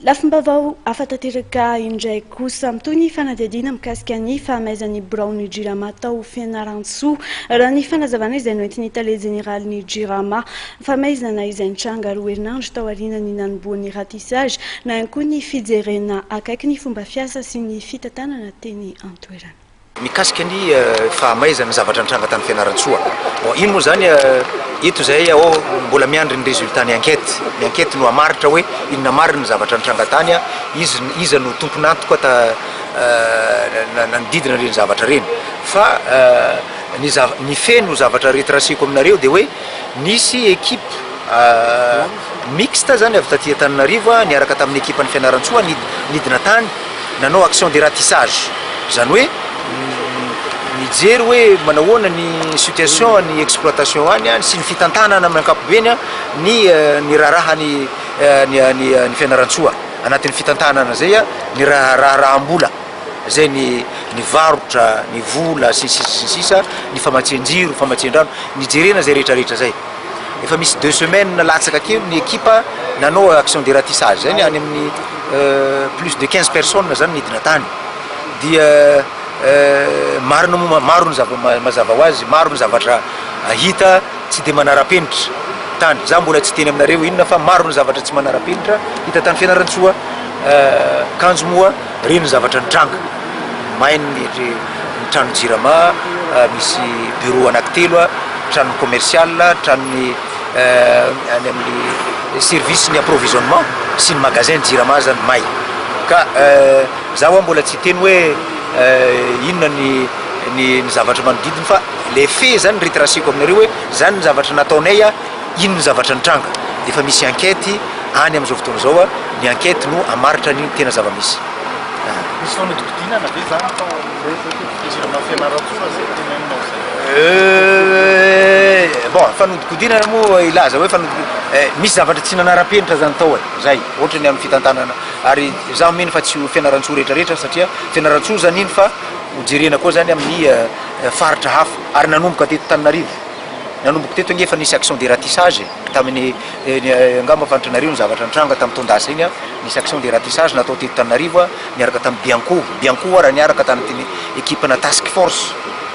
Lafim-baovao hafa tanteraka indray kosa, mitohy ny fanadihadiana mikasika ny fahamaizan'ny biraon'ny Jirama tao Fianarantsoa. Raha ny fanazavana izay noentin'ny tale jeneralin'ny Jirama, fahamaizana izay nitranga 2 herinandro taorian'ny nanombohan'ny ratissage, na ihany koa ny fijerena akaiky ny fomba fiasa sy ny fitantanana teny an-toerana. Mikasika ny fahamaizana zavatra nitranga tany Fianarantsoa, bon, iny moa zany eto zay ao mbola miandry ny résultat ny enquête. Ny enquête no hamaritra hoe inona marina ny zavatra nitranga tany, izy iza no tompon'antoka ta nanodidina ireny zavatra ireny. Fa ny zava ny feno zavatra retraceko aminareo de hoe nisy équipe mixte zany avy taty Antananarivo niaraka tamin'ny équipe ny Fianarantsoa nidina tany nanao action de ratissage, zany hoe nijery hoe manahoana ny situation ny exploitation any sy ny fitantanana amin'ny ankapobeny ny raharaha ny Fianarantsoa. Anatin'ny fitantanana zay ny raharaham-bola zay, ny varotra, ny vola sy ny sisa sy ny sisa, ny famatsian-jiro, famatsian-drano, nijerena zay rehetrarehetra zay. Efa misy 2 semaines latsaka kely ny ekipa nanao action de ratissage zay ny any amin'ny plus de 15 personnes zany nidina tany. Dia marina moa, maro ny zava mazava ho azy, maro ny zavatra hita tsy de manara-penitra tany. Za mbola tsy teny aminareo inona, fa maro ny zavatra tsy manara-penitra hita tany Fianarantsoa. Kanjo moa reny zavatra nitranga, may ny trano Jirama, misy bureau anankitelo, trano commercial, tranony any amin'ny service ny approvisionnement sy ny magasin Jirama zany may. Ka za hoa mbola tsy teny hoe inona ny zavatra manodidiny, fa le fait zany retraceko aminareo hoe zany ny zavatra nataonay, ino ny zavatra nitranga. De efa misy enquête any am'izao fotoana zao, ny enquête no hamaritra ny tena zava-misy. Misy fanodikodinana ve zany tao amin'ny Jirama Fianarantsoa zay teneninao zay? Bon, fanodikodinana moa ilaza hoe misy zavatra tsy nanara-penitra zany tao e, zay ohatra ny amin'ny fitantanana. Ary zaho mino fa tsy ho Fianarantsoa rehetrarehetra, satria Fianarantsoa zany iny, fa hojerena koa zany amin'ny faritra hafa. Ary nanomboka teto Tananarivo, nanomboka teto ange efa nisy action de ratissage tamin'ny, angamba fantatranareo ny zavatra nitranga tamin'ny taon-dasa iny, nisy action de ratissage natao teto Tananarivo niaraka tamin'ny Bianco. Bianco raha niaraka tanatin'ny équipe na task force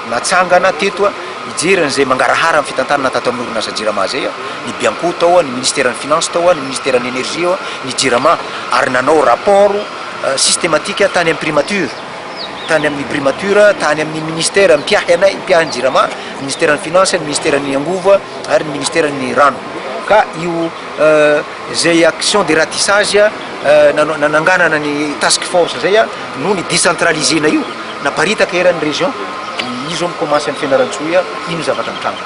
natsangana teto hijery an'izay mangarahara amin'ny fitantanana tato amin'ny orinasa Jirama zay. Ny Bianco tao, ny ministère ny finance tao, ny ministère ny énergie ao, ny Jirama, ary nanao rapport systématique tany amin'ny primature, tany amin'ny primature, tany amin'ny ministère mpiahy anay, mpiahy ny Jirama, ministère ny finance, ny ministère ny angovo ary ny ministère ny rano. Ka io zay action de ratissage nananganana ny task force zay no ny décentralisena io, naparitaka eran'ny région. Io zao mi-commence amin'ny Fianarantsoa, ino zavatra mitranga.